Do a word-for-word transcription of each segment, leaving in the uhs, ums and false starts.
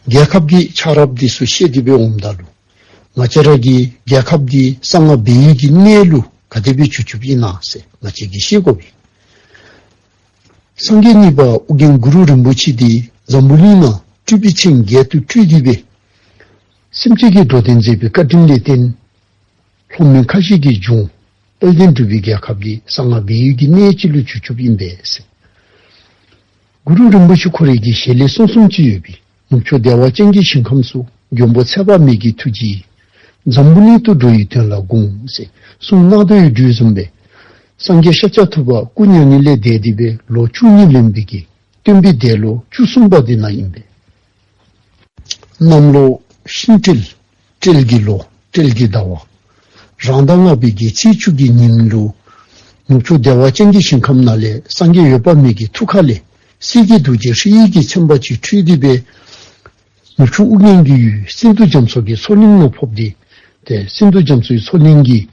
རྒྱལ་ཁབ་ཀྱི་ཆགས་རབས་འདི་ཚུ་བཤད་དེ་སྦེ་འོངམ་ད་ལུ་ང་བཅས་ར་གི་རྒྱལ་ཁབ་འདི་གསང་སྔགས་སྦས་ཡུལ་གྱི་གནས་ལུ་ག་དེ་སྦེ་འགྱུར་བཅུགཔ་ཨིན་ན་ཟེར་ང་བཅས་ཀྱིས་ཤེས་དགོ་པས། སངས་རྒྱས་གཉིས་པ་ཨོ་རྒྱན་གུ་རུ་རིན་པོ་ཆེ་འདི་འཛམ་བུ་གླིང་ནང་སྤྲུལ་པའི་མཚན་བརྒྱད་དུ་སྤྲུལ་ཏེ་སྦེ་སེམས་ཅན་གྱི་འགྲོ་དོན་མཛད་པའི་བཀའ་དྲིན་ལས་བརྟེན་ལྷོ་མོན་ཁ་བཞི་གི་ལྗོངས་དཔལ་ལྡན་འབྲུག་པའི་རྒྱལ་ཁབ་འདི་གསང་སྔགས་སྦས་ཡུལ་གྱི་གནས་ཅིག་ལུ་འགྱུར་བཅུགཔ་ཨིན་པས་ཟེར། གུ་རུ་རིན་པོ་ཆེ་ཁོ་རའི་གི་ཞལ་ལས་གསུངས་གསུངསམ་ཅིག་ཡོད་པས། ནུབ་ཕྱོགས་བདེ་བ་ཅན་གྱི་ཞིང་ཁམས་སུ། མགོན་པོ་ཚེ་དཔག་མེད་ཀྱི་ཐུགས་རྗེས། འཛམ་བུ་གླིང་དུ་འགྲོ་བའི་དོན་ལ་དགོངས། ཟེར་གསུངས་གནང་དོ་ཡོདཔ་བཟུམ་སྦེ། སངས་རྒྱས་ཤཱཀྱ་ཐུབ་པ་སྐུ་མྱ་ངན་ལས་འདས་ཏེ་སྦེ་ལོ་བཅུ་གཉིས་ལོན་པའི་གི་སྟོན་པའི་འདས་ལོ་བཅུ་གསུམ་པ་འདི་ནང་ཨིན་པས། གནམ་ལོ་ཤིང་སྤྲེལ། སྤྲེལ་གྱི་ལོ། སྤྲེལ་གྱི་ཟླ་བ། རང་ཟླ་ལྔ་པའི་གི་ཚེས་བཅུ་གི་ཉིནམ་ལུ་ནུབ་ཕྱོགས་བདེ་བ་ཅན་གྱི་ཞིང་ཁམས་ནང་ལས་སངས་རྒྱས་འོད་དཔག་མེད་ཀྱི་ཐུགས་ཀ་ལས་གསེར་གྱི་རྡོ་རྗེ་ཧྲཱིཿ་གི་ཚེམ་བུ་ཅིག་འཕྲོས་ཏེ་སྦེ་ནུབ་ཕྱོགས་ཨོ་རྒྱན་གྱི་ཡུལ་སིནྡྷུ་རྒྱ་མཚོ་གི་མཚོ་གླིང་ནང་ཕོག་སྟེ་ཏེ་སིནྡྷུ་རྒྱ་མཚོའི་མཚོ་གླིང་གི་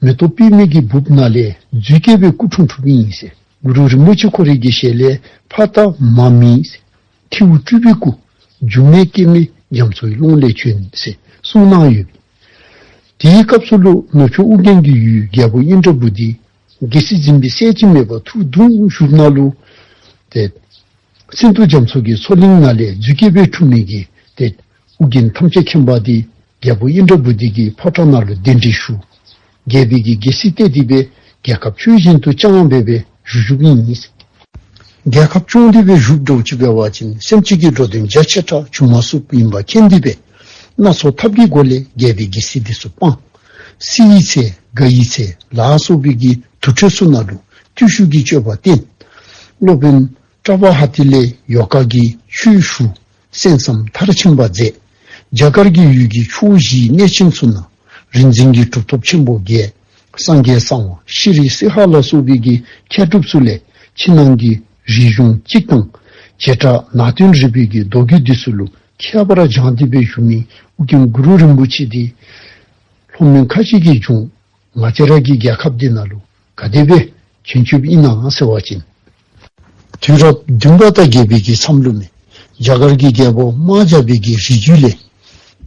མེ་ཏོག་པདྨའི་གི་སྦུབས་ནང་ལས་རྫུས་སྐྱེས་སྦེ་སྐུ་འཁྲུངས་འཁྲུངསམ་ཨིན་ཟེར། གུ་རུ་རིན་པོ་ཆེ་ཁོ་རའི་གི་ཞལ་ལས་ཕ་མཐའ་མ་མེད་ཟེར། ཐལཝ་སྤྲུལ་པའི་སྐུ། རྒྱུ་མེད་རྐྱེན་མེད་རྒྱ་མཚོའི་ཀློང་ལས་བྱོན་ཟེར་གསུངས་གནང་ཡོད། དེའི་སྐབས་སུ་ལུ་ནུབ་ཕྱོགས་ཨོ་རྒྱན་གྱི་ཡུལ་རྒྱལ་པོ་ཨིནྡྲ་བྷུ་ཏི་རྒྱལ་སྲིད་འཛིན་པའི་སྲས་ཅིག་མེད་པར་ཐུགས་གདུང་བཞུགས་ནང་ལུ་ཏེ་སིནྡྷུ་རྒྱ་མཚོ་གི་མཚོ་གླིང་ནང་ལས་རྫུས་སྐྱེས་སྦེ་འཁྲུངས་མི་གི་ཏེ་ཨོ་རྒྱན་ཐམས་ཅད་མཁྱེན་པ་འདི་རྒྱལ་པོ་ཨིནྡྲ་བྷུ་ཏི་གི་ཕོ་བྲང་ནང་ལུ་གདན་འདྲེན་ཞུ། རྒྱལ་པོའི་གི་རྒྱལ་སྲིད་གཏད་དེ་སྦེ་རྒྱལ་ཁབ་ཆོས་བཞིན་དུ་སྐྱོང་སྦེ་སྦེ་བཞུགས་བཞུགསཔ་ཨིན། རྒྱལ་ཁབ་སྐྱོང་སྟེ་སྦེ་བཞུགས་དོ་ཅིག་འབད་བ་ཅིན་སེམས་ཅན་གྱི་འགྲོ་དོན་རྒྱ་ཆེ་དྲགས་འབྱུང་མ་ཚུགསཔ་ཨིནམ་མཁྱེན་ཏེ་སྦེ་སྣ་ཚོགས་ཐབས་ཀྱི་སྒོ་ལས་རྒྱལ་པོའི་གི་སྲིད་འདི་ཚུ་སྤང་། བསིལ་བའི་ཚལ་དགའ་བའི་ཚལ་ལ་སོགས་པའི་གི་དུར་ཁྲོད་ཚུ་ནང་ལུ་བརྟུལ་ཞུགས་ཀྱི་སྤྱོད་པ་བསྟེན། སློབ་དཔོན་པྲ་བྷ་ཧ་ཏི་ལས་ཡོ་ག་གི་ཆོས་ཞུ། གསན་བསམ་མཐར་ཕྱིན་པ་མཛད། རྒྱ་གར་གྱི་ཡུལ་གྱི་ཕྱོགས་བཞིའི་གནས་ཆེན་ཚུ་ནང་རིག་འཛིན་གྱི་གྲུབ་ཐོབ་ཆེན་པོ་བརྒྱད། སངས་རྒྱས་གསང་བ་ཤྲཱི་སིང་ཧ་ལ་སོགས་པའི་གི་མཁས་གྲུབ་ཚུ་ལས་ཕྱི་ནང་གི་རིག་གཞུང་གཅིག་དང་བྱེ་བྲག་ནང་དོན་རིག་པའི་གི་མདོ་རྒྱུད་འདི་ཚུ་ལུ་ཁྱད་པར་སྦྱངས་ཏེ་སྦེ་བཞུགས་མི་ཨོ་རྒྱན་གུ་རུ་རིན་པོ་ཆེ་འདི་ལྷོ་མོན་ཁ་བཞི་གི་ལྗོངས་ང་བཅས་ར་གི་རྒྱལ་ཁབ་འདི་ནང་ལུ་ག་དེ་སྦེ་བྱོན་བྱོནམ་ཨིན་ན་ཟེར་བ་ཅིན། དུས་རབས་བདུན་པ་དར་རྒྱས་པའི་གི་མཚམས་ལུ་མས། རྒྱ་གར་གྱི་རྒྱལ་པོ་དམག་བརྒྱ་པའི་གི་རིགས་རྒྱུད་ལས་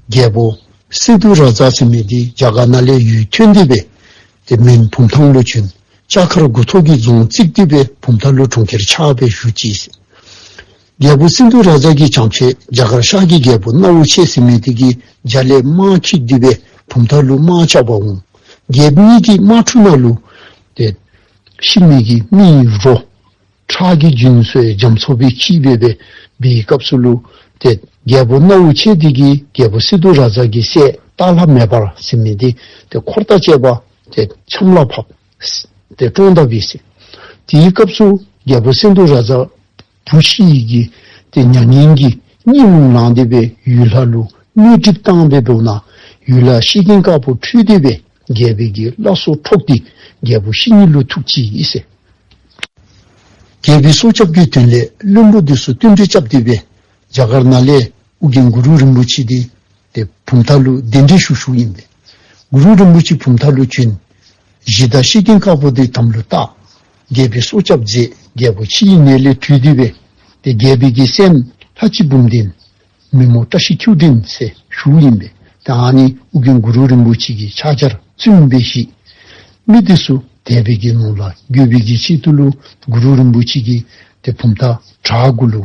རྒྱལ་པོ་སིནྡྷུ་རཱ་ཛ་ཟེར་མི་འདི་རྒྱ་གར་ནང་ལས་ཡུལ་ཐོན་ཏེ་སྦེ་ཏེ་མོན་བུམ་ཐང་ལུ་བྱོན། ལྕགས་མཁར་དགུ་ཐོག་གི་རྫོང་བརྩིགས་ཏེ་སྦེ་བུམ་ཐང་ལུ་གྲོང་ཁྱེར་ཆགས་སྦེ་བཞུགས་ཅི་ཟེར། རྒྱལ་པོ་སིནྡྷུ་རཱ་ཛ་གི་བྱང་ཕྱོགས་རྒྱ་གར་ཤར་གྱི་རྒྱལ་པོ་སྣའུ་ཆེ་ཟེར་མི་འདི་གིས་རྒྱ་ལས་དམག་འཁྱིད་དེ་སྦེ་བུམ་ཐང་ལུ་དམག་རྐྱབ་པར་འོང་། རྒྱལཔོ་གཉིས་ཀྱི་དམག་འཁྲུག་ནང་ལུ་ཏེ་ཤི་མི་གི་མི་རོ་ཁྲག་གི་རྒྱུན་སོགས་རྒྱ་མཚོ་སྦེ་འཁྱིལ་སྦེ་སྦེ་འབད་བའི་སྐབས་སུ་ལུ་ཏེ་རྒྱལ་པོ་སྣའུ་ཆེ་འདི་གིས་རྒྱལ་པོ་སིནྡྷུ་རཱ་ཛ་གི་སྲས་སྟག་ལྷ་མེ་འབར་ཟེར་མི་འདི་ཏེ་འཁོར་དང་བཅས་པ་ཏེ་ཆམ་ལ་ཕབ་ཏེ་བཀྲོངས་ད་པས་ཟེར། དེའི་སྐབས་སུ་རྒྱལ་པོ་སིནྡྷུ་རཱ་ཛ་བུ་ཤི་ཡི་གི་ཏེ་མྱ་ངན་གྱིས་གཉིད་ལོང་ལངས་ཏེ་སྦེ་ཡུལ་ལྷ་ལུ་དངོས་གྲུབ་བཏང་སྦེ་འབདཝ་ད་ཡུལ་ལྷ་ཤེས་ལྡན་དཀར་པོ་འཕྲོས་ཏེ་སྦེ་རྒྱལ་པོའི་གི་བླ་སྲོག་འཕྲོག་སྟེ་རྒྱལ་པོ་ཤི་ནི་ལུ་ཐུག་ཅི་ཟེར། རྒྱལ་པོའི་སྲོག་སྐྱབས་ཀྱི་དོན་ལས་བློན་པོ་འདི་ཚུ་བསྟུན་གྲོས་རྐྱབ་སྟེ་སྦེ་རྒྱ་གར་ནང་ལས་ཨོ་རྒྱན་གུ་རུ་རིན་པོ་ཆེ་འདི་ཏེ་བུམ་ཐང་ལུ་གདན་འདྲེན་ཞུ་ཞུཝ་ཨིན་པས། གུ་རུ་རིན་པོ་ཆེ་བུམ་ཐང་ལུ་བྱོན། གཞི་བདག་ཤེས་ལྡན་དཀར་པོ་འདི་དམ་ལུ་བཏགས། རྒྱལ་པོའི་སྲོག་སྐྱབས་མཛད། རྒྱལ་པོ་ཤི་ཡི་ནད་ལས་གྲོལ་ཏེ་སྦེ་ཏེ་རྒྱལ་པོའི་གི་སྲསམོ་ལྷ་གཅིག་བུམ་ལྡན་མི་མོ་བཀྲ་ཤིས་ཁྱེའུ་འདྲེན་ཟེར་ཞུཝ་ཨིན་པས། ཏེ་ཨ་ནི་ཨོ་རྒྱན་གུ་རུ་རིན་པོ་ཆེ་གི་ཕྱག་རྒྱར་བཙུན་མོ་སྦེ་བཞེས། མི་འདི་ཚུ་དད་པའི་གི་ནོར་ལ་འགོད་པའི་གི་ཆེད་དུ་ལུ་གུ་རུ་རིན་པོ་ཆེ་གིས་ཏེ་བུམ་ཐང་བྲག་གུ་ལུ་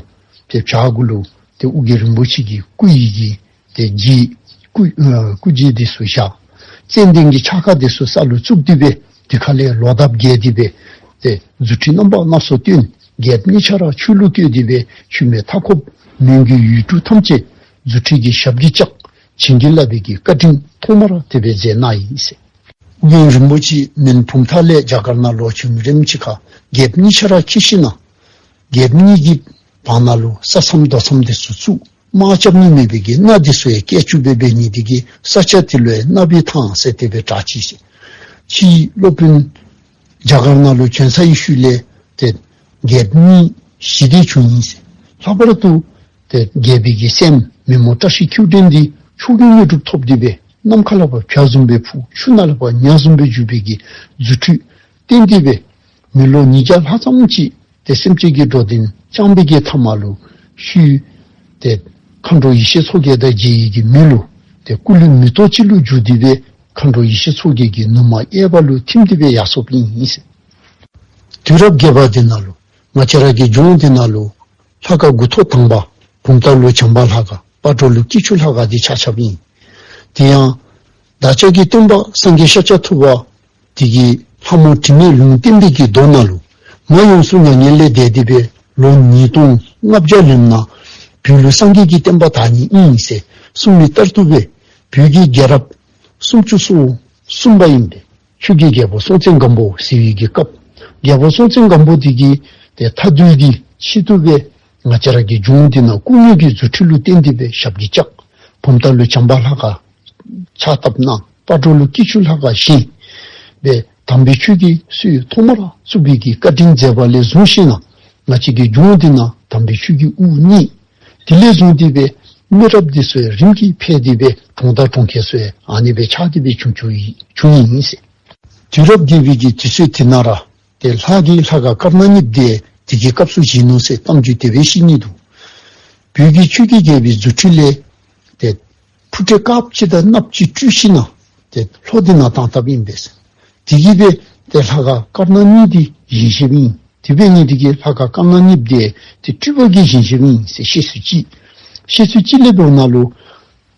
ཏེ་བྲག་གུ་ལུ་ཏེ་ཨོ་རྒྱན་རིན་པོ་ཆེ་གི་སྐུ་ཡི་གི་ཏེ་རྗེས་སྐུ་ཨ་སྐུ་རྗེས་འདི་ཚུ་བཞག། ཙན་དན་གྱི་ཕྱག་ཁ་འདི་ཚུ་ས་ལུ་བཙུགས་ཏེ་སྦེ་དེ་ཁ་ལས་ལོ་འདབ་རྒྱས་ཏེ་སྦེ་ཏེ་རྫུ་འཕྲུལ་རྣམ་པ་སྣ་ཚོགས་སྟོན། རྒྱལཔོ་གཉིས་ཆ་ར་ཆོས་ལུ་བཀོད་དེ་སྦེ་ཆོས་མེད་མཐའ་འཁོབ་མོན་གྱི་ཡུལ་གྲུ་ཐམས་ཅད་རྫུ་འཕྲུལ་གྱི་ཞབས་ཀྱིས་བཅགས། བྱིན་གྱིས་བརླབས་པའི་གི་བཀའ་དྲིན་ཐོག་མར་དེ་སྦེ་མཛད་གནང་ཡི་ཟེར། ཨོ་རྒྱན་རིན་པོ་ཆེ་མོན་བུམ་ཐང་ལས་རྒྱ་གར་ནང་ལོག་བྱོན་རནམ་ཅིག་ཁར་རྒྱལཔོ་གཉིས་ཆ་ར་འཁྱིད་ཞིནམ་ལས་རྒྱལཔོ་གཉིས་ཀྱི་བར་ན་ལུ་ས་མཚམས་རྡོ་མཚམས་འདི་ཚུ་བཙུགས། དམག་རྐྱབ་ནི་མེད་པའི་གི་མནའ་འདི་ཚུ་ཡང་བཀལ་བཅུག་སྦེ་འབད་ནི་འདི་གིས་ས་ཆ་འདི་ལུ་ཡང་མནའ་བོའི་ཐང་ཟེར་དེ་སྦེ་གྲགས་ཅི་ཟེར། ཕྱིས་སློབ་དཔོན་རྒྱ་གར་ནང་ལུ་བྱོན་ཚར་བའི་ཤུལ་ལས་ཏེ་རྒྱལཔོ་གཉིས་ཞི་བདེ་བྱུང་ཡི་ཟེར། ལྷག་པར་དུ་ཏེ་རྒྱལ་པོའི་གི་སྲསམོ་མི་མོ་བཀྲ་ཤིས་ཁྱེའུ་འདྲེན་འདི་མཆོག་གི་དངོས་གྲུབ་ཐོབ་སྟེ་སྦེ་ནམ་མཁའ་ལས་ཕར་བྱ་བཟུམ་སྦེ་འཕུར། ཆུ་ནང་ལས་ཕར་ཉ་བཟུམ་སྦེ་རྒྱུག་པའི་གི་རྫུ་འཕྲུལ་བསྟན་ཏེ་སྦེ་མི་ལོ་ཉིས་བརྒྱ་ལྷག་ཙམ་ཅིག་ཏེ་སེམས་ཅན་གྱི་འགྲོ་དོན་བསྐྱངས་པའི་གི་མཐའ་མ་ལུ་ཤུལ་ཏེ་ མཁའ་འགྲོ་ཡེ་ཤེས་མཚོ་རྒྱལ་དང་མཇལ་ཡི་གི་མི་ལུ་ཏེ་སྐུ་ལུས་མེ་ཏོག་ཅིག་ལུ་གྱུར་ཏེ་སྦེ་མཁའ་འགྲོ་ཡེ་ཤེས་མཚོ་རྒྱལ་གྱི་ནུ་མ་གཡས་པ་ལུ་ཐིམ་སྟེ་སྦེ་ཡར་སོཔ་ཨིན་ཟེར། དུས་རབས་བརྒྱད་པ་འདི་ནང་ལུ་ང་བཅས་ར་གི་ལྗོངས་འདི་ནང་ལུ་ལྷ་ཁང་མགུ་ཐོག་དང་པ་བུམ་ཐང་ལུ་བྱམས་པ་ལྷ་ཁང་སྤ་གྲོ་ལུ་སྐྱིད་ཆུ་ལྷ་ཁང་འདི་ཆ་ཁྱབ་ཨིན། དེ་ཡང་བདག་ཅག་གི་སྟོན་པ་སངས་རྒྱས་ཤཱཀྱ་ཐུབ་པ་དེ་གིས་ལྷ་མོ་དྲི་མེད་ལུང་བསྟན་པའི་གི་མདོ་ནང་ལུ་མ་ཡོངས་སུ་མྱ་ངན་ལས་འདས་ཏེ་སྦེ་ལོ་ཉིས་སྟོང་ལྔ་བརྒྱ་ལོན་ན་བོད་ལུ་སངས་རྒྱས་ཀྱི་བསྟན་པ་དར་ནི་ཨིན་ཟེར་གསུངས་མི་ལྟར་དུ་སྦེ་བོད་ཀྱི་རྒྱལ་རབས་སུམ་ཅུ་སོ་གསུམ་པ་ཨིན་པས། ཆོས་ཀྱི་རྒྱལ་པོ་སྲོང་བཙན་སྒམ་པོ་ཟེར་བའི་གི་སྐབས་རྒྱལ་པོ་སྲོང་བཙན་སྒམ་པོ་དེ་གིས་ཏེ་མཐའ་འདུལ་གྱི་ཆེད་དུ་སྦེ་ང་བཅས་ར་གི་ལྗོངས་འདི་ནང་སྐུ་དངོས་ཀྱི་རྫུ་འཕྲུལ་ལུ་བརྟེན་ཏེ་སྦེ་ཞབས་ཀྱིས་བཅགས། བུམ་ཐང་ལུ་བྱམས་པ་ལྷ་ཁང་ཕྱག་བཏབ་གནང་། སྤ་གྲོ་ལུ་སྐྱིད་ཆུ་ལྷ་ཁང་བཞེངས་སྦེ་དམ་པའི་ཆོས་ཀྱི་སྲོལ་ཐོག་མར་བཙུགས་པའི་གི་བཀའ་དྲིན་མཛད་པ་ལས་བཟུང་ཞིནམ་ལས་ང་བཅས་ཀྱི་ལྗོངས་འདི་ནང་དམ་པའི་ཆོས་ཀྱི་དབུ་བརྙེས། དེ་ལས་བཟུང་སྟེ་སྦེ་མི་རབས་འདི་ཚུ་རིམ་གྱིས་འཕེལ་ཏེ་སྦེ་གྲོང་དང་གྲོང་ཁྱེར་ཚུ་ཨ་ནི་སྦེ་ཆགས་ཏེ་སྦེ་བྱུང་བྱུང་ཡི་བྱུང་ཡི་ཨིན་ཟེར། དུས་རབས་བརྒྱད་པའི་གི་དུས་ཚོད་དེ་ནང་ར་ཏེ་ལྷ་གི་ལྷ་ཁང་ཀར་ན་གཉིས་པ་དེ་དེ་གི་སྐབས་སུ་བཞེངས་ནུག་ཟེར་གཏམ་རྒྱུད་དེ་སྦེ་བཤད་ནི་འདུག། བོད་ཀྱི་ཆོས་ཀྱི་རྒྱལ་པོའི་རྫུ་འཕྲུལ་ལས་ཏེ་འཕུར་གྲི་དཀརཔོ་ཅིག་དང་གནགཔོ་ཅིག་སྤྲུལ་ཞིནམ་ལས་ཏེ་ལྷོ་འདི་ནང་བཏང་བཏངམ་ཨིན་པས་ཟེར། དེ་གིས་སྦེ་ཏེ་ལྷ་ཁང་ཀར་ན་གཉིས་པ་འདི་བཞེངས་བཞེངསམ་ཨིན། དེ་འབད་ནི་དེ་གིས་ལྷ་ཁང་ཀར་ན་གཉིས་པ་དེ་ཏེ་སྤྲུལ་པ་གིས་བཞེངས་བཞེངསམ་ཨིན་ཟེར་བཤད་སྲོལ་ཅིག། བཤད་སྲོལ་ཅིག་ལས་འབདཝ་ད་ལུ་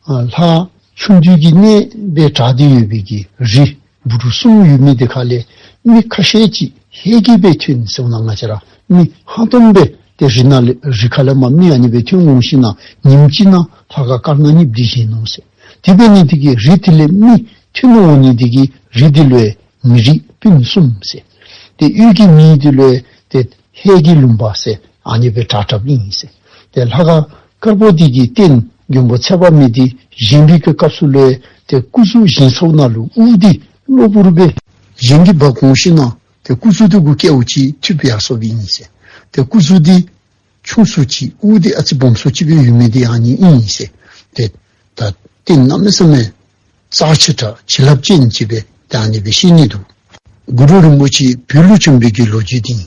ཨ་ལྷ་ཆུང་དུས་ཀྱི་གནས་སྦེ་གྲགས་ཏེ་ཡོད་པའི་གི་རི་འབུ་རུ་གསུམ་ཡོད་མི་དེ་ཁ་ལས་མི་ཁ་ཤས་ཅིག་ཧེ་གིས་སྦེ་ཐོན་ཟེར་ན་ང་བཅས་ར་མི་ཧང་སྟོང་སྦེ་ཏེ་རི་ནང་ལས་རི་ཁ་ལས་མར་མི་ཨ་ནི་སྦེ་ཐོན་འོང་ཞིནམ་ལས་ཉིནམ་གཅིག་ནང་ལྷ་ཁང་ཀར་ན་གཉིས་པ་འདི་བཞེངས་ནུག་ཟེར། དེ་འབད་ནི་དེ་གིས་རི་དེ་ལས་མི་ཐོན་འོང་ནི་དེ་གིས་རི་དེ་ལུ་མི་རིགས་སྤུན་གསུམ་ཟེར། ཏེ་དབུས་ཀྱི་མི་དེ་ལུ་ཏེ་ཧེ་གི་ལུང་པ་ཟེར་ཨ་ནི་སྦེ་གྲགས་གྲགསཔ་ཨིན་ཟེར། ཏེ་ལྷ་ཁང་དཀར་པོ་དེ་གི་རྟེན་མགོན་པོ་ཚེ་དཔག་མེད་དེ་བཞེངས་པའི་གི་སྐབས་སུ་ལུ་ཏེ་སྐུ་གཟུགས་བཞེངས་ཚརཝ་ད་ལུ་དབུ་དེ་གློ་བུར་སྦེ་གཞན་གྱིས་འབག་འོང་ཞིནམ་ལས་ཏེ་སྐུ་གཟུགས་དེ་གུ་སྐྱེ་བོ་ཅིག་འཐུས་སྦེ་ཡར་སོཔ་ཨིན་ཟེར། ཏེ་སྐུ་གཟུགས་དེ་ཆུང་སུ་ཅིག་དབུ་དེ་ཨ་ཙི་སྦོམ་སུ་ཅིག་སྦེ་ཡོད་མི་དེ་ཨ་ནི་ཨིན་ཟེར། ཏེ་ད་རྟེན་གནམ་མེད་ས་མེད་རྩ་ཆེ་དྲགས་བྱིན་རླབས་ཅན་ཅིག་སྦེ་ད་ཨ་ནི་སྦེ་བཤད་ནི་འདུག། གུ་རུ་རིན་པོ་ཆེ་བོད་ལུ་བྱོན་པའི་གི་ལོ་རྒྱུས་དེ་ཨིན།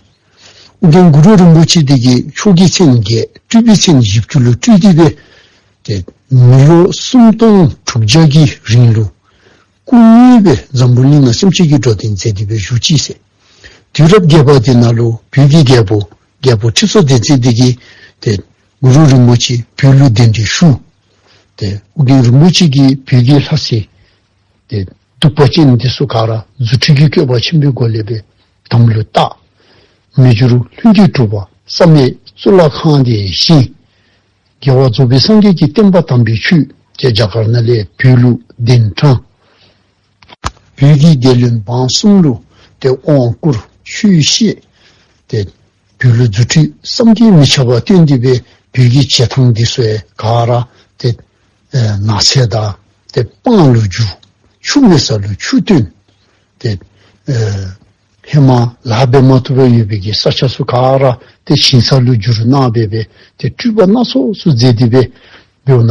ཨོ་རྒྱན་གུ་རུ་རིན་པོ་ཆེ་དེ་གིས་མཆོག་གི་མཚན་བརྒྱད་སྤྲུལ་པའི་མཚན་བཞི་བཅུ་ལུ་སྤྲུལ་ཏེ་སྦེ་ཏེ་མི་ལོ་སུམ་སྟོང་དྲུག་བརྒྱ་གི་རིང་ལུ་སྐུ་དངོས་སྦེ་འཛམ་བུ་གླིང་ནང་སེམས་ཅན་གྱི་འགྲོ་དོན་མཛད་དེ་སྦེ་བཞུགས་ཅི་ཟེར། དུས་རབས་བརྒྱད་པ་དེ་ནང་ལུ་བོད་ཀྱི་རྒྱལ་པོ་རྒྱལ་པོ་ཁྲི་སྲོང་ལྡེ་བཙན་དེ་གིས་ཏེ་གུ་རུ་རིན་པོ་ཆེ་བོད་ལུ་གདན་འདྲེན་ཞུ། ཏེ་ཨོ་རྒྱན་རིན་པོ་ཆེ་གིས་བོད་ཀྱི་ལྷ་སྲས་ཏེ་གདུག་པ་ཅན་དེ་ཚུ་ག་ར་རྫུ་འཕྲུལ་གྱི་བཀོད་པ་ཆེན་པོའི་སྒོ་ལས་སྦེ་དམ་ལུ་བཏགས། མི་འགྱུར་ལྷུན་གྱིས་གྲུབ་པ་བསམ་ཡས་གཙུག་ལག་ཁང་དེ་བཞེངས། རྒྱལ་བ་རྫོགས་པའི་སངས་རྒྱས་ཀྱི་བསྟན་པ་དམ་པའི་ཆོས་ཏེ་རྒྱ་གར་ནང་ལས་བོད་ལུ་གདན་དྲངས། བོད་ཀྱི་རྒྱལ་བློན་འབངས་གསུམ་ལུ་ཏེ་དབང་བསྐུར་ཆོས་བཤད། ཏེ་བོད་ལུ་རྫུ་འཕྲུལ་བསམ་གྱིས་མི་ཁྱབ་པ་སྟོན་ཏེ་སྦེ་བོད་ཀྱི་བྱེ་ཐང་འདི་ཚུ་ཡང་ག་ར་ཏེ་ཨེ་ནགས་ཚལ་དང་ཏེ་སྤང་ལུ་འགྱུར། ཆུ་མེད་ས་ལུ་ཆུ་བཏོན། ཏེ་ཨེ་ཧེ་མ་ལཱ་འབད་མ་ཐུབ་པར་ཡོད་པའི་གི་ས་ཆ་ཚུ་ག་ར་ཏེ་ཞིང་ས་ལུ་འགྱུར་གནང་སྦེ་སྦེ་ཏེ་སྤྲུལ་པ་སྣ་ཚོགས་ཚུ་མཛད་དེ་སྦེ་འབདཝ་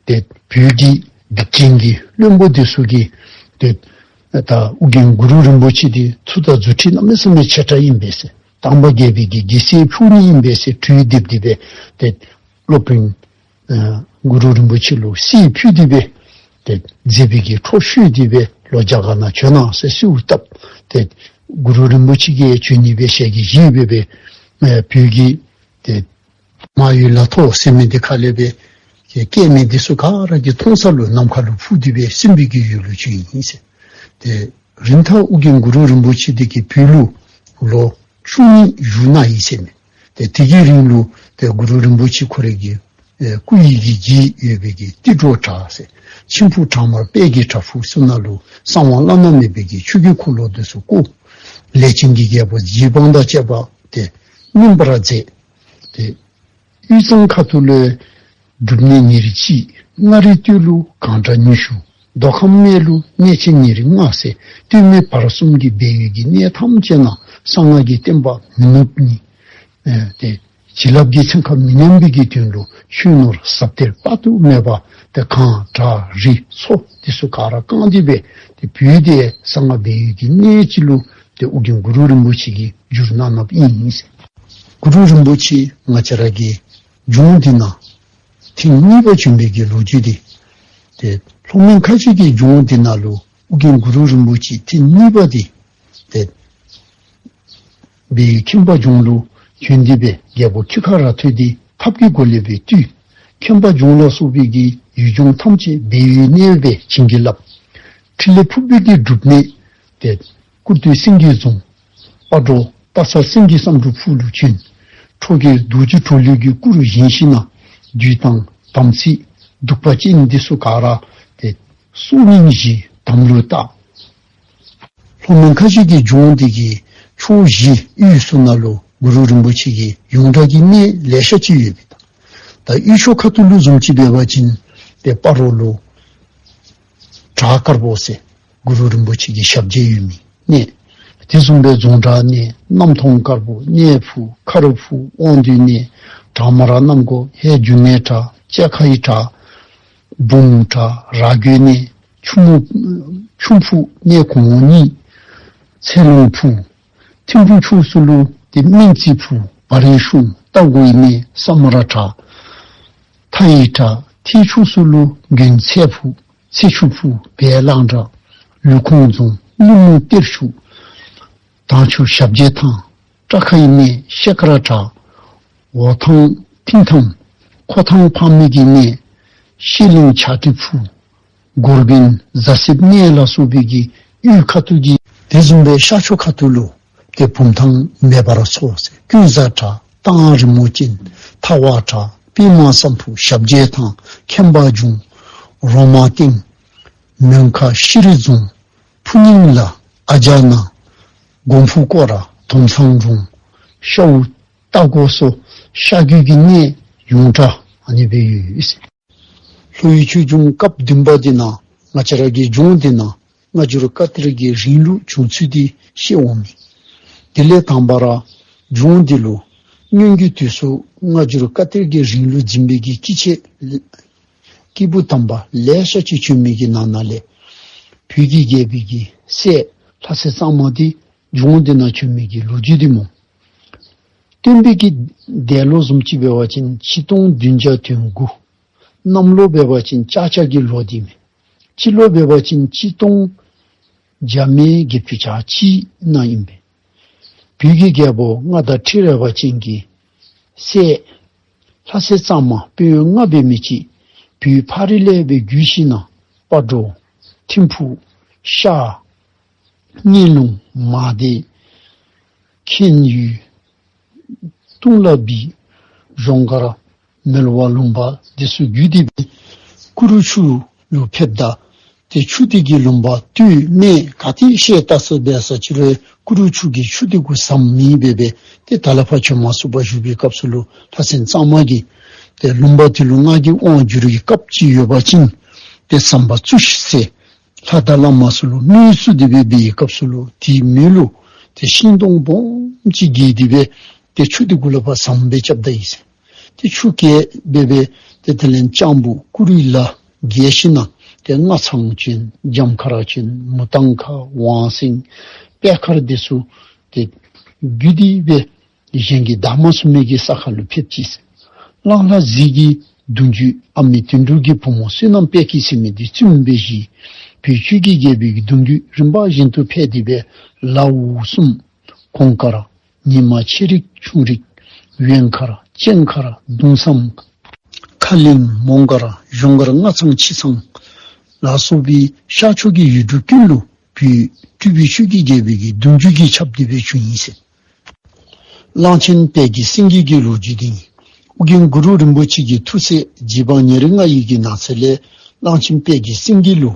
ད་ཏེ་བོད་ཀྱི་སྡིག་ཅན་གྱི་བློན་པོ་འདི་ཚུ་གིས་ཏེ་ད་ཨོ་རྒྱན་གུ་རུ་རིན་པོ་ཆེ་འདི་མཐུ་དང་རྫུ་འཕྲུལ་གནམ་མེད་ས་མེད་ཆེ་དྲགས་ཨིན་པས་ཟེར། དང་པ་རྒྱལ་པོའི་གི་རྒྱལ་སྲིད་ཕུལ་ནི་ཨིན་པས་ཟེར་གྲོས་འདེབས་ཏེ་སྦེ་ཏེ་སློབ་དཔོན་ཨ་གུ་རུ་རིན་པོ་ཆེ་ལུ་གསེར་ཕུལ་ཏེ་སྦེ་ཏེ་མཛད་པའི་གི་འཕྲོ་ཤུལ་ཏེ་སྦེ་ལོག་རྒྱ་གར་ནང་བྱོན་གནང་ཟེར་གསོལཝ་བཏབ། ཏེ་གུ་རུ་རིན་པོ་ཆེ་གིས་བྱོན་ནི་སྦེ་ཞལ་གྱིས་བཞེས་སྦེ་སྦེ་ཨ་བོད་ཀྱི་ཏེ་མ་ཡུལ་ལ་ཐོ་ཟེར་མི་འདི་ཁ་ལས་སྦེ་སྐྱེས་སྐྱེས་མི་འདི་ཚུ་ག་ར་གི་མཐོང་ས་ལུ་ནམ་མཁའ་ལུ་འཕུར་ཏེ་སྦེ་སྲིན་པོའི་གི་ཡུལ་ལུ་བྱོན་ཡི་ཟེར། ཏེ་རིན་ཐང་ཨོ་རྒྱན་གུ་རུ་རིན་པོ་ཆེ་འདི་གིས་བོད་ལུ་ལོ་བཅུ་གཉིས་བཞུགས་གནང་ཡི་ཟེར་མས། ཏེ་དེ་གི་རིང་ལུ་ཏེ་གུ་རུ་རིན་པོ་ཆེ་ཁོ་རའི་གི་ཨེ་སྐུ་ཡི་གི་རྗེས་ཡོད་པའི་གི་ཏི་སྒྲོ་བྲག་ཟེར་མཆིམས་ཕུ་བྲག་དམར་དཔལ་གྱི་བྲག་ཕུག་ཚུ་ནང་ལུ་གསང་བ་བླ་ན་མེད་པའི་གི་ཆོས་ཀྱི་འཁོར་ལོ་འདི་ཚུ་བསྐོར། ལས་ཅན་གྱི་རྒྱལ་པོ་རྗེ་འབངས་དང་བཅས་པ་ཏེ་སྨིན་པར་མཛད། ཏེ་དབུས་གཙང་ཁ་ཐུག་ལུ་སྒྲུབ་གནས་ཉེར་གཅིག། མངའ་རིས་སྟོད་ལུ་གངས་བྲག་ཉི་ཤུ། མདོ་ཁམས་སྨད་ལུ་གནས་ཆེན་ཉེར་ལྔ་ཟེར་སྟོད་སྨད་བར་གསུམ་གྱི་སྦས་ཡུལ་གྱི་གནས་ཐམས་ཅད་ནང་གསང་སྔགས་ཀྱི་བསྟན་པ་མི་ནུབ་ནི་ཨེ་ཏེ་བྱིན་རླབས་ཀྱི་ཚན་ཁ་མི་ཉམས་པའི་གི་དོན་ལུ་ཆོས་ནོར་ཟབ་གཏེར་དཔག་ཏུ་མེད་པ་ཏེ་གངས་བྲག་རི་མཚོ་འདི་ཚུ་ག་ར་བཀང་སྟེ་སྦེ་ཏེ་བོད་འདི་གསང་སྔགས་སྦས་ཡུལ་གྱི་གནས་ཅིག་ལུ་ཏེ་ཨོ་རྒྱན་གུ་རུ་རིན་པོ་ཆེ་གིས་བསྒྱུར་གནང་གནངམ་ཨིན་ཟེར། གུ་རུ་རིན་པོ་ཆེ་ང་བཅས་ར་གི་ལྗོངས་འདི་ནང་ ཐེངས་གཉིས་པ་བྱོན་པའི་གི་ལོ་རྒྱུས་འདི། ཏེ་ལྷོ་མོན་ཁ་ཆེ་གི་ལྗོངས་འདི་ནང་ལུ་ཨོ་རྒྱན་གུ་རུ་རིན་པོ་ཆེ་ཐེངས་གཉིས་པ་འདི་ཏེ་སྦས་ཡུལ་ཁྱིམ་པ་ལྗོངས་ལུ་བྱོན་ཏེ་སྦེ་རྒྱལ་པོ་ཁྱི་ཁ་ར་ཐོད་འདི་ཐབས་ཀྱི་སྒོ་ལས་སྦེ་བཏུལ། ཁྱིམ་པ་ལྗོངས་ལ་སོགས་པའི་གི་ཡུལ་ལྗོངས་ཐམས་ཅད་སྦས་ཡུལ་གནས་སྦེ་བྱིན་གྱིས་བརླབས། ཕྲིན་ལས་ཕུར་པའི་གི་སྒྲུབ་གནས་ཏེ་སྐུར་སྟོད་སེང་གེ་རྫོང་། སྤ་གྲོ་སྟག་ཚང་སེང་གེ་བསམ་འགྲུབ་ཕུག་ལུ་བྱོན། ཁྲོ་རྒྱལ་རྡོ་རྗེ་གྲོ་ལོད་ཀྱི་སྐུ་རུ་བཞེངས་ཞིནམ་ལས་བདུད་དང་དམ་སྲི་གདུག་པ་ཅན་འདི་ཚུ་ག་ར་ཏེ་སྲོག་སྙིང་གཞི་དམ་ལུ་བཏགས། ལྷོ་མོན་ཁ་ཆེ་གི་ལྗོངས་འདི་གི་ཕྱོགས་བཞི་དབུས་ཚུ་ནང་ལུ་གུ་རུ་རིན་པོ་ཆེ་གི་ཡོངས་གྲགས་ཀྱི་གནས་ལེ་ཤ་ཅིག་ཡོད་པས། ད་དབུས་ཕྱོགས་ཁ་ཐུག་ལུ་བཟུམ་ཅིག་འབད་བ་ཅིན་ཏེ་སྤ་རོ་ལུ་བྲག་དཀར་པོ་ཟེར་གུ་རུ་རིན་པོ་ཆེ་གི་ཞབས་རྗེས་ཡོད་མི་གནས། དེ་བཟུམ་སྦེ་རྫོང་བྲག་གནས། གནམ་མཐོང་དཀར་པོ། གནས་ཕུག། མཁར་ཕུག། དབང་འདུས་གནས། བྲག་མ་ར་གནམ་སྒོ། ཧེ་འབྱུང་གནས་བྲག། ལྕགས་ཁའི་བྲག། འབུམ་བྲག། ར་རྒོད་གནས། ཆུ་མོ་ཆུ་ཕུག། གནས་གོང་འོག་གཉིས། ཚེ་ལོང་ཕུག། ཐིམ་ཕུག་ཕྱོགས་སུ་ལུ་ཏེ་སྨན་རྩི་ཕུག། བ་རེ་ཤུང་། རྟ་མགོའི་གནས། ས་མ་ར་བྲག། མཐའ་ཡི་བྲག། ཐེད་ཕྱོགས་སུ་ལུ་དགོན་ཚལ་ཕུག། ཚེ་ཆུ་ཕུག། བལ་གླང་བྲག། ལུས་ཁུངས་རྫོང་། གླིང་མུ་གཏེར་ཆུ། དྭངས་ཆུ་ཞབས་རྗེས་ཐང་། བྲག་ཁའི་གནས། ཤེལ་དཀར་བྲག། འོ་ཐང་མཐིང་ཐང་། ཁོ་ཐང་ཕག་མོ་གི་གནས། ཤེལ་གླིང་བྱ་ཁྲི་ཕུག། སྒོར་དགོན་རྫ་གསེབ་གནས་ལ་སོགས་པའི་གི་དབུས་ཁ་ཐུག་གི། དེ་བཟུམ་སྦེ་ཤར་ཕྱོགས་ཁ་ཐུག་ལུ་ཏེ་བུམ་ཐང་མེ་འབར་མཚོ་ཟེར། ཀུན་བཟང་བྲག། ཐང་རི་མོ་ཅན། ཐ་བ་བྲག། པདྨ་བསམ་ཕུག། ཞབས་རྗེས་ཐང་། མཁན་པ་ལྗོངས། རོ་མ་སྟེང་། མོན་ཁ་ཤེལ་རི་རྫོང་། ཕུ་ཉིང་ལ། ཨ་ཇ་ན། གོང་ཕུ་སྐོར་ར། དོམ་ཚང་རོང་། ཤ་འུ། རྟ་མགོ་སོགས་ཤར་རྒྱུད་ཀྱི་གནས་ཡོངས་གྲགས་ཨ་ནི་སྦེ་ཡོད། ལྷོ་ཡི་ཆོས་འབྱུང་སྐབས་བདུན་པ་འདི་ནང་ང་བཅས་ར་གི་ལྗོངས་འདི་ནང་སྔ་འགྱུར་བཀའ་གཏེར་གྱི་རིང་ལུགས་བྱུང་ཚུལ་འདི་བཤད་འོང་མི། དེ་ལས་དང་པ་ར་ལྗོངས་འདི་ལུ་སྔོན་གྱི་དུས་སུ་སྔ་འགྱུར་བཀའ་གཏེར་གྱི་རིང་ལུགས་འཛིན་པའི་གི་སྐྱེས་ཆེན་སྐྱེས་བུ་དམ་པ་ལེ་ཤ་ཅིག་བྱོན་མི་གི་ནང་ན་ལས་བོད་ཀྱི་རྒྱལ་པོའི་གི་སྲས་ལྷ་སྲས་གཙང་མ་འདི་ལྗོངས་འདི་ནང་བྱོན་མི་གི་ལོ་རྒྱུས་འདི་སྨོ། སྟོན་པའི་གི་འདས་ལོ་བཟུམ་ཅིག་འབད་བ་ཅིན་ཆིག་སྟོང་བདུན་བརྒྱ་དོན་དགུ། གནམ་ལོ་འབད་བ་ཅིན་ལྕགས་བྱ་གི་ལོ་འདི་མས། སྤྱི་ལོ་འབད་བ་ཅིན་ཆིག་སྟོང་བརྒྱ་མེད་བརྒྱད་ཅུ་གྱ་གཅིག་ནང་ཨིན་པས། བོད་ཀྱི་རྒྱལ་པོ་མངའ་བདག་ཁྲི་རལ་པ་ཅན་གྱི་སྲས་ལྷ་སྲས་གཙང་མ་དཔོན་གཡོག་ལྔ་འབད་མི་ཅིག་བོད་ཕག་རི་ལས་སྦེ་བརྒྱུད་ཞིནམ་ལས་སྤ་གྲོ། ཐིམ་ཕུག། ཤར། གཉན་ལུང་། མང་སྡེ། མཁན་ཡུལ། གཏུང་ལ་སྦིས། གཞོང་སྒར། མལ་བ་ལུང་པ་འདི་ཚུ་བརྒྱུད་དེ་སྦེ་ཀུ་རུ་ཆུ་ལུ་ཕེབས་ད། ཏེ་ཆུ་འདི་གི་ལུང་པ་སྟོད་སྨད་ག་ཏེ་བཤད་ད་ས་འབད་ས་ཅི་རུང་ཀུ་རུ་ཆུ་གིས་ཆུ་འདི་གུ་ཟམ་མེད་པར་སྦེ་ཏེ་ད་ལས་ཕར་བྱོན་མ་ཚུགས་པར་བཞུགས་པའི་སྐབས་སུ་ལུ་ལྷ་སྲས་གཙང་མ་གིས་ཏེ་ལུང་པ་འདི་ལུ་ང་གིས་དབང་བསྒྱུར་བའི་སྐབས་ཅིག་ཡོད་པ་ཅིན་ཏེ་ཟམ་པ་བཙུགས་ཤིག་ཟེར་ལྷ་དང་བླ་མ་ཚུ་ལུ་སྨོན་ཚུལ་འདི་སྦེ་འབད་བའི་སྐབས་སུ་ལུ་དེའི་མོད་ལུ་ཏེ་ཤིང་སྡོང་སྦོམ་ཅིག་བརྒལ་ཏེ་སྦེ་ཏེ་ཆུ་འདི་གུ་ལས་ཕར་ཟམ་སྦེ་རྐྱབ་ད་ཡི་ཟེར། ཏེ་ཆུ་བརྒལ་སྦེ་སྦེ་ཏེ་དེ་ལས་ལྕང་ཕུ་ཀུ་རུ་ལ་བརྒལ་ཞིནམ་ལས་ཏེ་སྔ་ཚང་ཅིག་འཇམ་མཁར་ཅིག་མུ་ཏང་ཁ་ཝང་སེང་པད་མཁར་འདི་ཚུ་ཏེ་བརྒྱུད་དེ་སྦེ་གཞན་གྱིས་བདའ་མ་ཚུགས་མི་གི་ས་ཁར་ལུ་ཕེབས་ཅི་ཟེར། གླང་ལྷ་གཟིག་གི་གདུང་བརྒྱུད་ཨ་མི་དོན་གྲུབ་ཀྱི་བུ་མོ་བསོད་ནམས་དཔལ་སྐྱེད་ཟེར་མི་འདི་བཙུནམོ་སྦེ་བཞེས། བོད་ཆོས་ཀྱི་རྒྱལ་པོའི་གདུང་བརྒྱུད་རིམ་པ་བཞིན་དུ་ཕེབས་ཏེ་སྦེ་ལའུ་གསུམ། གོང་དཀར། ཉི་མ་ཆེ་རིགས་ཆུང་རིགས། ཝེང་མཁར། གཅན་མཁར། གདུང་བསམ། ཁ་གླིང་། མོང་སྒར། གཞོང་སྒར། སྔ་ཚང་ཕྱི་ཚང་ལ་སོགས་པའི་ཤར་ཕྱོགས་ཀྱི་ཡུལ་གྲུ་ཀུན་ལུ་བོད་སྤྲུལ་པའི་ཆོས་ཀྱི་རྒྱལ་པོའི་གི་གདུང་བརྒྱུད་ཀྱིས་ཁྱབ་སྟེ་སྦེ་བྱུང་ཡི་ཟེར། གླང་ཆེན་དཔལ་གྱི་སེང་གེ་གི་ལོ་རྒྱུས་འདི་ཨིན། ཨོ་རྒྱན་གུ་རུ་རིན་པོ་ཆེ་གི་ཐུགས་སྲས་རྗེ་འབངས་ཉེར་ལྔ་ཡི་གི་ནང་གསེས་ལས་གླང་ཆེན་དཔལ་གྱི་སེང་གེ་ལུ་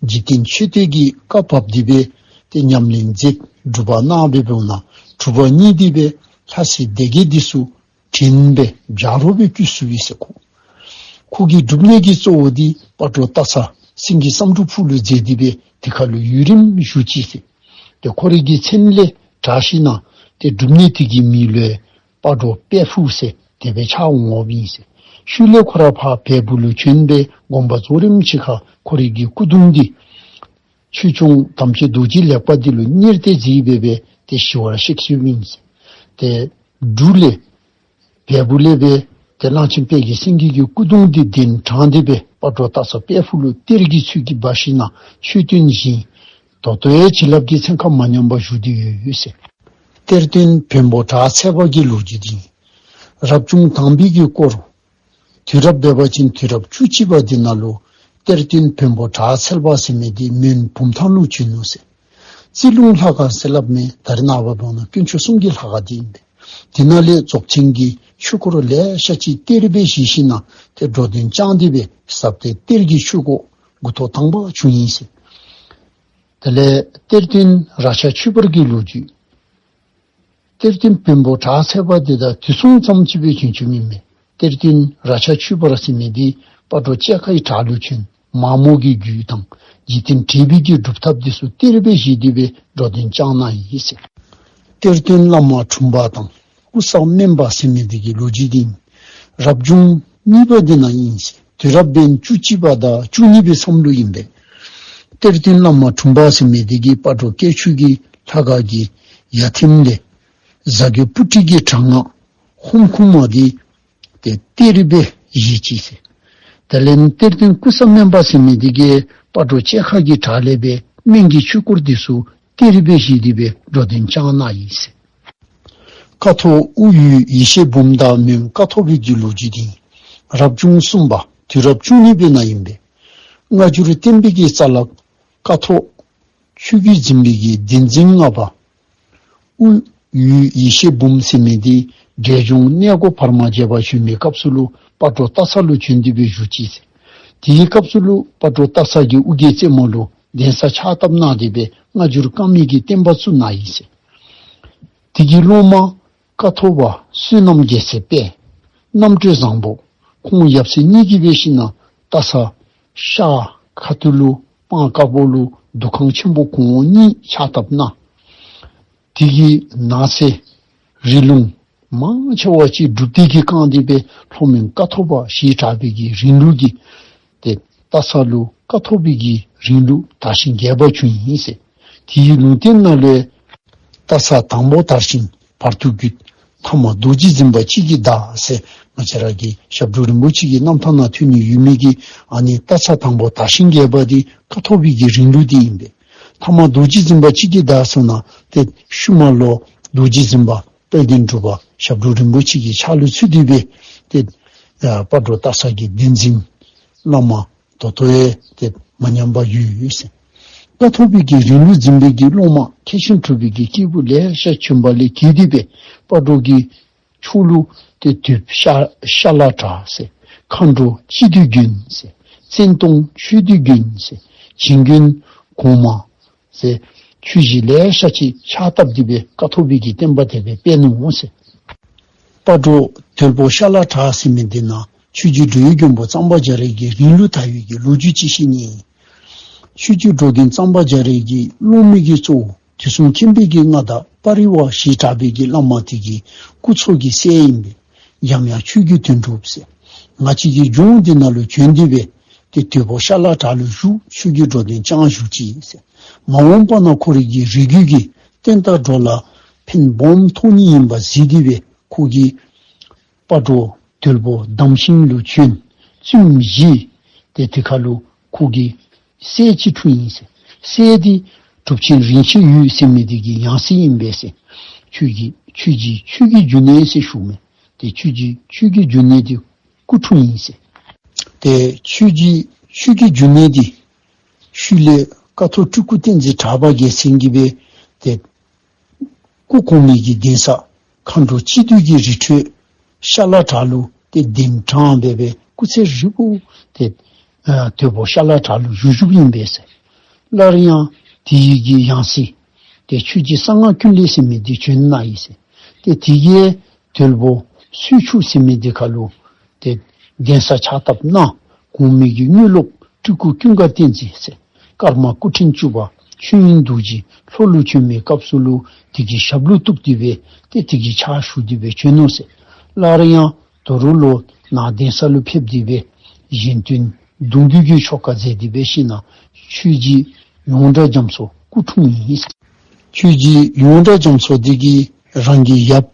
འཇིག་རྟེན་ཆོས་སྡེ་གི་བཀའ་བབས་ཏེ་སྦེ་ཏེ་ཉམས་ལེན་མཛད་སྒྲུབ་པ་གནང་སྦེ་འབདཝ་ད་གྲུབ་པ་བརྙེས་ཏེ་སྦེ་ལྷ་སྲས་སྡེ་བརྒྱད་འདི་ཚུ་བྲན་སྦེ་བྱ་རོག་སྦེ་བཀོལ་ཚུགས་པས་ཟེར་ཁོ། ཁོ་གི་སྒྲུབ་གནས་ཀྱི་གཙོ་བོ་འདི་སྤ་གྲོ་སྟག་ཚང་སེང་གེ་བསམ་འགྲུབ་ཕུག་ལུ་མཛད་དེ་སྦེ་དེ་ཁར་ལུ་ཡུན་རིངམོ་བཞུགས་ཅི་ཟེར། ཏེ་ཁོ་རའི་གི་མཚན་ལས་དྲག་ཞིནམ་ལས་ཏེ་སྒྲུབ་གནས་དེ་གི་མིང་ལུ་སྤ་གྲོ་དཔལ་ཕུག་ཟེར་དེ་སྦེ་ཆགས་འོང་པས་ཟེར། ཤུལ་ལས་ཁོ་ར་ཕར་བལ་པོ་ལུ་བྱོན་སྦེ་དགོངས་པ་རྫོགས་རནམ་ཅིག་ཁར་ཁོ་རའི་གི་སྐུ་གདུང་འདི་ཆོས་སྐྱོང་དམ་ཅན་རྡོ་རྗེ་ལེགས་པ་འདི་ལུ་གཉེར་ཏེ་མཛད་སྦེ་སྦེ་ཏེ་ཞི་བར་གཤེགས་སོཔ་ཨིན་ཟེར། ཏེ་འབྲུག་ལས་བལ་པོ་ལས་སྦེ་ ཏེ་གླང་ཆེན་དཔལ་གྱི་སེང་གེ་གི་སྐུ་གདུང་འདི་གདན་དྲངས་ཏེ་སྦེ་སྤ་གྲོ་སྟག་ཚང་དཔལ་ཕུག་ལུ་གཏེར་གྱི་ཚུལ་གྱིས་འབག་ཞིནམ་ན་མཆོད་རྟེན་བཞེངས། ད་ལྟོ་ཡང་བྱིན་རླབས་ཀྱི་ཚན་ཁ་མ་ཉམས་པར་བཞུགས་ཏེ་ཡོད་ཟེར། གཏེར་སྟོན་བོན་པོ་བྲག་ཚལ་པ་གི་ལོ་རྒྱུས་འདི་ཨིན། རབ་བྱུང་དང་པའི་གི་སྐོར། དུས་རབས་འབད་བ་ཅིན་དུས་རབས་བཅུ་གཅིག་པ་འདི་ནང་ལུ་གཏེར་སྟོན་བོན་པོ་བྲག་ཚལ་པ་ཟེར་མི་འདི་མོན་བུམ་ཐང་ལུ་བྱོན་ནུག་ཟེར། རྩེ་ལུང་ལྷ་ཁང་ཟེར་སླབ་མི་ད་རེས་ནངས་པ་འབདཝ་ད་དཀོན་མཆོག་གསུམ་གྱི་ལྷ་ཁང་འདི་ཨིན་པས། འདི་ནང་ལས་རྫོགས་ཆེན་གྱི་ཆོས་སྐོར་ལེ་ཤ་ཅིག་གཏེར་སྦེ་བཞེས་ཞིནམ་ན་ཏེ་འགྲོ་དོན་བསྐྱངས་ཏེ་སྦེ་ཟབ་གཏེར་གཏེར་གྱི་ཆོས་སྐོར་འགོ་ཐོག་དང་པ་བྱུང་ཡི་ཟེར། དེ་ལས་གཏེར་སྟོན་རཀྴ་ཆོས་འབར་གྱི་ལོ་རྒྱུས། གཏེར་སྟོན་བོན་པོ་བྲག་ཚལ་པ་འདི་དང་དུས་མཚུངས་ཙམ་ཅིག་སྦེ་བྱོན་བྱོནམ་ཨིན་མས། གཏེར་སྟོན་རཀྴ་ཆོས་འབར་ཟེར་མི་འདི་སྤ་གྲོ་བཅལ་ཁའི་བྲག་ལུ་བྱོན། མ་མོ་གི་རྒྱུད་དང་འཇིག་རྟེན་དྲེགས་པའི་གི་སྒྲུབ་ཐབས་འདི་ཚུ་གཏེར་སྦེ་བཞེས་ཏེ་སྦེ་འགྲོ་དོན་བསྐྱངས་གནང་ཡི་ཟེར། གཏེར་སྟོན་བླ་མ་གྲུམ་པ་དང་ཀུ་ས་སྨན་པ་ཟེར་མི་འདི་གི་ལོ་རྒྱུས་འདི་ཨིན། རབ་བྱུང་གཉིས་པ་འདི་ནང་ཨིན་ཟེར། དུས་རབས་འབདན་བཅུ་གཅིག་པ་དང་བཅུ་གཉིས་པའི་མཚམས་ལུ་ཨིན་པས། གཏེར་སྟོན་བླ་མ་གྲུམ་པ་ཟེར་མི་འདི་གིས་སྤ་གྲོ་སྐྱེས་ཆུ་གི་ལྷ་ཁང་གི་ཡ་ཐེམ་ལས་གཟའ་གི་སྤུ་གྲི་གི་དྲག་སྔགས་ཧཱུྃ་ཁུག་མ་འདི་ཏེ་གཏེར་སྦེ་བཞེས་ཅི་ཟེར། དེ་ལས་གཏེར་སྟོན་ཀུ་ས་སྨན་པ་ཟེར་མི་འདི་གིས་སྤ་གྲོ་བཅལ་ཁ་གི་བྲག་ལས་སྦེ་སྨན་གྱི་ཆོས་སྐོར་འདི་ཚུ་གཏེར་སྦེ་བཞེས་ཏེ་སྦེ་འགྲོ་དོན་བསྐྱངས་གནང་ཡི་ཟེར། ཀཿཐོག་དབུ་ཡུལ་ཡེ་ཤེས་འབུམ་དང་མོན་ཀཿཐོག་པའི་གི་ལོ་རྒྱུས་འདི་རབ་བྱུང་གསུམ་པ་དུས་རབས་བཅུ་གཉིས་པའི་ནང་ཨིན་པས། སྔ་འགྱུར་བསྟན་པའི་གི་རྩ་ལག་ཀཿཐོག་ཆོས་བརྒྱུད་འཛིན་པའི་གི་གདན་འཛིན་ལྔ་པ་དབུ་ཡུལ་ཡེ་ཤེས་འབུམ་ཟེར་མི་འདི་འབྲས་ལྗོངས་གནས་སྒོ་བར་མ་བརྒྱད་པ་བྱོན་པའི་སྐབས་སུ་ལུ་སྤ་གྲོ་སྟག་ཚང་ལུ་བྱོན་ཏེ་སྦེ་བཞུགས་ཅི་ཟེར། དེའི་སྐབས་སུ་ལུ་སྤ་གྲོ་སྟག་ཚང་གི་དབུ་རྒྱན་རྩེ་མོ་ལུ་གདན་ས་ཕྱག་བཏབ་གནང་སྟེ་སྦེ་སྔ་འགྱུར་དཀར་མེ་གི་བསྟན་པ་བཙུགས་གནང་ཡི་ཟེར། དེ་གི་སློབ་མ་ཀཿཐོག་པ་བསོད་ནམས་རྒྱལ་མཚན་དཔལ། རྣམ་གྲོལ་བཟང་པོ། ཁོང་ཡབ་སྲས་གཉིས་ཀྱིས་འབད་ཞིན་ན་སྟག་ཚང་ཤར་ཁ་ཐུག་ལུ་སྤང་དཀར་པོ་ལུ་འདུ་ཁང་ཆེན་པོ་གོང་འོག་གཉིས་ཕྱག་བཏབ་གནང་། དེ་གི་ནང་གསེས་རི་ལུང་མང་ཆེ་བ་ཅིག་སྒྲུབ་སྡེ་གིས་བཀང་སྟེ་སྦེ་ལྷོ་མོན་ཀཿཐོག་པ་ཞེས་གྲགས་པའི་གི་རིང་ལུགས་ཀྱི་ཏེ་སྟག་ཚང་ལུ་ཀཿཐོག་པའི་གི་རིང་ལུགས་དར་ཞིང་རྒྱས་པ་བྱུང་ཡི་ཟེར། དེའི་ལུང་བསྟན་ནང་ལས་སྟག་ཚང་དང་པོ་དར་ཞིང་བར་དུ་རྒུད། ཐ་མ་རྡོ་རྗེ་འཛིན་པ་གཅིག་གིས་བདག་ཟེར་ང་བཅས་ར་གི་ཞབས་དྲུང་རིན་པོ་ཆེ་གི་རྣམ་ཐར་ནང་ཐོན་ནི་ཡོད་མི་གི་ཨ་ནི་སྟག་ཚང་དང་པོ་དར་ཞིང་རྒྱས་པ་འདི་ཀཿཐོག་པའི་གི་རིང་ལུགས་འདི་ཨིན་པས། ཐ་མ་རྡོ་རྗེ་འཛིན་པ་གཅིག་གིས་བདག་ཟེར་ན་ཏེ་ཤུལ་མ་ལུ་རྡོ་རྗེ་འཛིན་པ་དཔལ་ལྡན་འབྲུག་པ་ཞབས་དྲུང་རིན་པོ་ཆེ་གི་ཕྱག་ལུ་ཚུད་དེ་སྦེ་ཏེ་ཨ་སྤ་གྲོ་སྟག་ཚང་གི་གདན་འཛིན་བླ་མ་ད་ལྟོ་ཡང་ཏེ་མ་ཉམས་པར་ཡོད་ཟེར། ཀཿཐོག་པའི་གི་རིང་ལུགས་འཛིན་པའི་གི་སློབ་མ་མཁས་ཤིང་གྲུབ་པའི་གི་སྐྱེས་བུ་ལེ་ཤ་བྱོན་པ་ལས་གྱེས་ཏེ་སྦེ་སྤ་གྲོ་གི་ཕྱོགས་ལུ་ཏེ་དོལ་པོ་ཤ་ཤ་ལ་བྲག་ཟེར། མཁའ་འགྲོ་སྤྱི་འདུས་དགོན་ཟེར། བཙན་སྟོང་ཆོས་འདུས་དགོན་ཟེར། བྱིང་དགོན་གོང་མ་ཟེར་ཆོས་གཞིས་ལེ་ཤ་ཅིག་ཕྱག་བཏབ་སྟེ་སྦེ་ཀཿཐོག་པའི་གི་བསྟན་པ་དེ་སྦེ་སྤེལ་ནུག་ཟེར། སྤ་གྲོ་དོལ་པོ་ཤ་ལ་བྲག་ཟེར་མི་འདི་ནང་ཆོས་རྗེ་འགྲོ་བའི་མགོན་པོ་གཙང་པ་རྒྱ་རས་ཀྱི་རིང་ལུགས་དར་བའི་གི་ལོ་རྒྱུས་ཅིག་བཤད་ནི་ཨིན། ཆོས་རྗེ་འགྲོ་མགོན་གཙང་པ་རྒྱ་རས་ཀྱི་སློབ་མའི་གི་གཙོ་བོ་དུས་གསུམ་མཁྱེན་པའི་གི་མངའ་བདག་པ་རི་ཝ་ཞེས་གྲགས་པའི་གི་བླ་མ་དེ་གི་སྐུ་ཚ་གི་སྲས་ཨིན་པས། འཇམ་དབྱངས་ཆོས་ཀྱི་དོན་གྲུབ་ཟེར། ང་བཅས་ཀྱི་ལྗོངས་འདི་ནང་ལུ་བྱོན་ཏེ་སྦེ་ཏེ་དོལ་པོ་ཤ་ལ་བྲག་ལུ་བཞུགས། ཆོས་ཀྱི་འགྲོ་དོན་བསྐྱངས་བཞུགས་ཅི་ཟེར། མ་འོངས་པ་ན་ཁོ་རའི་གི་རིགས་རྒྱུད་ཀྱི་བསྟན་དང་འགྲོ་ལ་ཕན་སྦོམ་ཐོགས་ནི་ཨིན་པ་གཟིགས་ཏེ་སྦེ་ཁོ་གིས་སྤ་གྲོ་དོལ་པོ་དམ་ཤིང་ལུ་བྱོན། བཙུནམོ་བཞེས། ཏེ་དེ་ཁར་ལུ་ཁོ་གི་སྲས་ཅིག་འཁྲུངས་ཡི་ཟེར། སྲས་འདི་གྲུབ་ཆེན་རིན་ཆེན་འོད་ཟེར་མི་འདི་གི་ཡང་སྲིད་ཨིན་པས་ཟེར། ཆོས་ཀྱི་ཆོས་རྗེ་ཆོས་ཀྱི་འབྱུང་གནས་ཟེར་ཞུཝ་མས། ཏེ་ཆོས་རྗེ་ཆོས་ཀྱི་འབྱུང་གནས་འདི་སྐུ་འཁྲུངས་ཡི་ཟེར། ཏེ་ཆོས་རྗེ་ཆོས་ཀྱི་འབྱུང་གནས་འདི་ཤུལ་ལས་ཀཿཐོག་སྤྲུལ་སྐུ་བསྟན་འཛིན་གྲགས་པ་རྒྱལ་མཚན་གྱིས་སྦེ་ཏེ་སྐུ་གོང་མའི་གི་གདན་ས་མཁའ་འགྲོ་སྤྱི་འདུས་ཀྱི་རི་ཁྲོད་ཤ་ལ་བྲག་ལུ་ཏེ་གདན་དྲངས་སྦེ་སྦེ་སྐུ་ཚེ་ཧྲིལ་པོ་ཏེ་ཨ་དོལ་པོ་ཤ་ལ་བྲག་ལུ་བཞུགས་བཞུགསཔ་ཨིན་པས་ཟེར། སླར་ཡང་དེའི་གི་ཡང་སྲིད་ཏེ་ཆོས་རྗེ་གསང་སྔགས་ཀུན་ལེགས་ཟེར་མི་འདི་བྱོན་གནང་ཡི་ཟེར། ཏེ་དེ་གིས་དོལ་པོ་སུ་ཆུ་ཟེར་མི་འདི་ཁར་ལུ་ཏེ་གདན་ས་ཕྱག་བཏབ་གནང་། གོང་མའི་གི་དངོས་སློབ་སྤྲུལ་སྐུ་ཀུན་དགའ་བསྟན་འཛིན་ཟེར་ཀརྨ་སྐུ་ཕྲེང་བཅུ་པ་ཆོས་དབྱིངས་རྡོ་རྗེ་ལྷོ་ལུ་བྱོན་པའི་སྐབས་སུ་ལུ་དེ་གི་ཞབས་ལུ་གཏུགས་ཏེ་སྦེ་ཏེ་དེ་གི་ཕྱག་ཞུ་སྟེ་སྦེ་བྱོན་ནུག་ཟེར། སླར་ཡང་དོ་རུང་ལོག་ནཱ་གདན་ས་ལུ་ཕེབས་ཏེ་སྦེ་གཞན་དོན་གདུང་བརྒྱུད་ཀྱི་ཆོ་ག་མཛད་དེ་འབད་ཞིན་ན་ཆོས་རྗེ་ཡོངས་གྲགས་རྒྱ་མཚོ་སྐུ་འཁྲུངས་ཡི། ཆོས་རྗེ་ཡོངས་གྲགས་རྒྱ་མཚོ་འདི་གིས་རང་གི་ཡབ་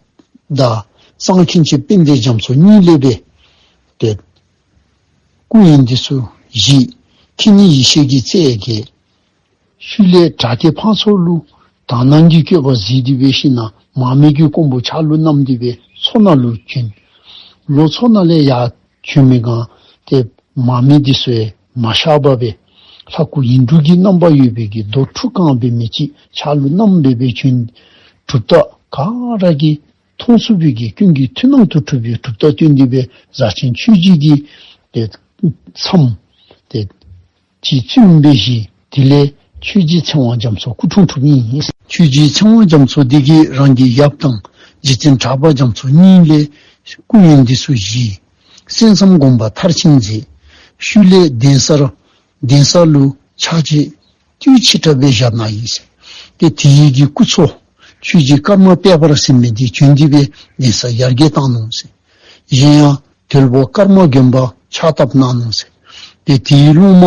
དང་གཙང་མཁན་ཆེན་དཔལ་ལྡན་རྒྱ་མཚོ་གཉིས་ལས་སྦེ་ ཏེ་སྐུ་ཡོན་འདི་ཚུ་བཞེས། ཁེ་ཉེན་ཡེ་ཤེས་ཀྱི་རྩལ་རྒྱས། ཤུལ་ལས་དྲག་སྐྱེད་ཕངས་ཚོགས་ལུ་དག་སྣང་གི་བཀོད་པ་གཟིགས་ཏེ་འབད་ཞིནམ་མར་མེ་གི་ཀོང་བུ་ཕྱག་ལུ་བསྣམས་ཏེ་འབད་མཚོ་ནང་ལུ་བྱོན། ལོག་མཚོ་ནང་ལས་ཡར་བྱོན་མི་སྒང་ཏེ་མར་མེ་འདི་ཚུ་ཡང་མ་ཤར་བར་འབད་ལྷ་སྐུ་ཡིག་འབྲུ་གི་རྣམ་པ་ཡོད་པའི་གི་རྡོ་ཁྲུ་གང་འབད་མི་ཅིག་ཕྱག་ལུ་བསྣམས་འབད་འབད་བྱོན། གྲུབ་རྟགས་ག་ར་གིས་མཐོང་ཚུགས་པའི་གི་ཀུན་གྱི་མཐུན་སྣང་དུ་གྲུབ་པའི་གྲུབ་རྟགས་སྟོན་ཏེ་འབད་རྫ་ཆེན་ཆོས་རྗེ་གི་ཏེ་མཚམས་ཏེ་ཅིག་བཙུན་འབད་བཞེས། དེ་ལས་ཆོས་རྗེ་ཚེ་དབང་རྒྱ་མཚོ་སྐུ་འཁྲུངས་གྲུབ་ཨིན། ཆོས་རྗེ་ཚེ་དབང་རྒྱ་མཚོ་འདི་གིས་རང་གི་ཡབ་དང་རྗེ་བཙུན་གྲགས་པ་རྒྱ་མཚོ་གཉིས་ལས་སྐུ་ཡོན་འདི་ཚུ་བཞེས། གསན་བསམ་སྒོམ་པ་མཐར་ཕྱིན་མཛད། ཤུལ་ལས་གདན་སར་གདན་ས་ལུ་ཕྱག་རྗེས་བསྟོད་ཆེ་དྲགས་སྦེ་བཞག་གནང་ཡི་ཟེར། ཏེ་དེ་ཡི་གི་སྐུ་ཚ་ཆོས་རྗེ་ཀརྨ་པད་དཀར་ཟེར་མི་འདི་བྱོན་ཏེ་འབད་གདན་ས་ཡར་རྒྱས་བཏང་ནུག་ཟེར། གཞན་ཡང་དོལ་པོ་ཀརྨ་དགོན་པ་ཕྱག་བཏབ་གནང་ནུག་ཟེར། ཏེ་དེའི་སློབ་མ་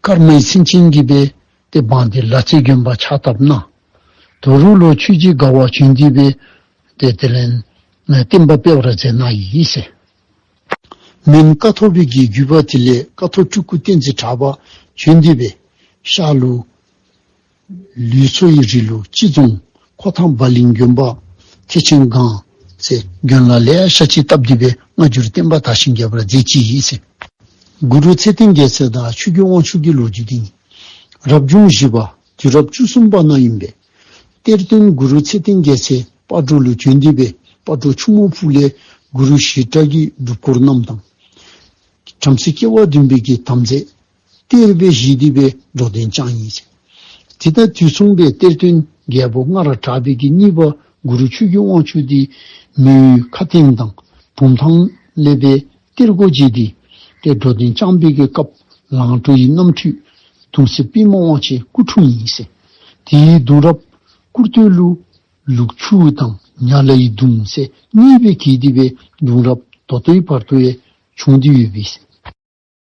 ཀརྨའི་མཚན་ཅན་གྱིས་འབད་ཏེ་འབངས་ཏེ་ལ་རྩེ་དགོན་པ་ཕྱག་བཏབ་གནང་། དོ་རུང་ལུ་ཆོས་རྗེ་དགའ་བ་བྱོན་ཏེ་འབད་ཏེ་དེ་ལས་བསྟན་པ་སྤེལ་བར་མཛད་གནང་ཡི་ཟེར། མོན་ཀཿཐོག་པའི་གི་བརྒྱུད་པ་དེ་ལས་ཀཿཐོག་སྤྲུལ་སྐུ་བསྟན་འཛིན་གྲགས་པ་བྱོན་ཏེ་འབད་ཤར་ལུ་ལུས་མཚོ་ཡི་རི་ལུ་སྤྱི་རྫོང་ཁོ་ཐང་བ་གླིང་དགོན་པ་ཐེག་ཆེན་སྒང་ཟེར་དགོན་ལག་ལེ་ཤ་ཅིག་བཏབ་སྟེ་འབད་སྔ་འགྱུར་བསྟན་པ་དར་ཞིང་རྒྱས་པར་མཛད་ཅི་ཨིན་ཟེར། གུ་རུ་ཚེ་བརྟན་རྒྱལ་མཚན་དང་ཆོས་རྒྱལ་དབང་ཕྱུག་གི་ལོ་རྒྱུས་འདི་ཨིན། རབ་བྱུང་བཞི་པ་དུས་རབས་བཅུ་གསུམ་པ་ནང་ཨིན་པས། གཏེར་སྟོན་གུ་རུ་ཚེ་བརྟན་རྒྱལ་མཚན་སྤ་གྲོ་ལུ་བྱོན་ཏེ་འབད་སྤ་གྲོ་ཆུ་མོ་ཕུག་ལས་གུ་རུ་ཞི་དྲག་གི་སྒྲུབ་སྐོར་རྣམས་དང་བྲམ་ཟེ་སྐྱེ་བ་བདུན་པའི་གི་དམ་རྫས་གཏེར་སྦེ་བཞེས་ཏེ་འབད་འགྲོ་དོན་བསྐྱངས་ཡི་ཟེར། དེ་དང་དུས་མཚུངས་སྦེ་གཏེར་སྟོན་རྒྱལ་པོ་སྔར་གྲགས་པའི་གི་གཉིས་པ་གུ་རུ་ཆོས་རྒྱལ་དབང་ཕྱུག་འདི་མོན་ཡུལ་ཁ་སྟེང་དང་བུམ་ཐང་ལས་འབད་གཏེར་སྒོ་འབྱེད་དེ་ཏེ་འགྲོ་དོན་བསྐྱངས་པའི་གི་སྐབས་ལང་གྲོ་ཡི་རྣམ་འཕྲུལ་གདུང་སྲས་པདྨ་དབང་ཆེན་སྐུ་འཁྲུངས་ཡི་ཟེར། དེའི་གདུང་རབས་སྐུར་སྟོད་ལུ་ལུག་ཆུ་དང་ཉ་ལ་ཡི་གདུང་ཟེར་གཉིས་སྦེ་གྱེས་ཏེ་འབད་གདུང་རབས་ད་ལྟོའི་བར་དུ་ཡང་བྱུང་སྟེ་ཡོད་པས་ཟེར།